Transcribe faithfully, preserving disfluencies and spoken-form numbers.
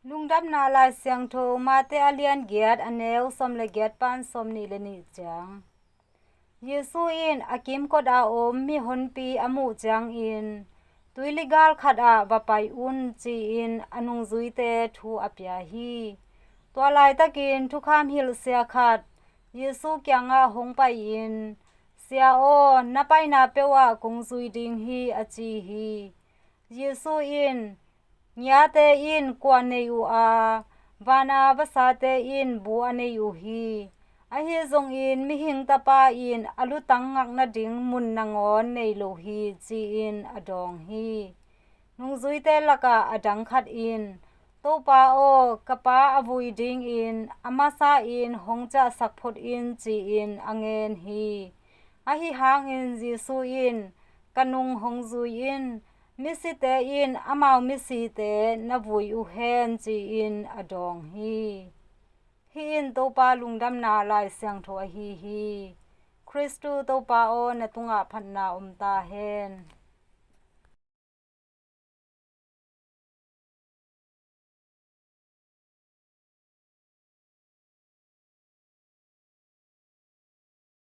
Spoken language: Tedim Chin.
Lungdamna Lai Siangtho Mate a lian giat, a neu sawm le giat pan sawm nih le nih ciang. Jesu in a kimkot a om mihonpi a muh ciangin, "Tuiligal khat ah va pai un," ci-in a nungzuite thu a pia hi. Tua laitakin thukham hilhsia khat Jesu kiangah hong pai-in, "Sia aw, na paina peuh ah kong zui ding hi," a ci hi. Jesu in, "Ngiate in kua nei uh a, vana vasate in bu a nei uh hi. Ahi zongin Mihing Tapa in a lutang ngak nading mun nangawn nei lo hi," ci-in a dawng hi. Nungzuite lakah a dang khat in, "Topa aw, ka pa a vui dingin a masa in hong ciahsak phot in," ci-in a ngen hi. Ahi hangin Jesu in, "Ka nung hong zui in, misite in amau misite na vui uh hen," ci-in a dawng hi. Hih in Topa Lungdamna Lai Siangtho ahi hi. Khristu Topa aw, na tungah phatna om ta hen.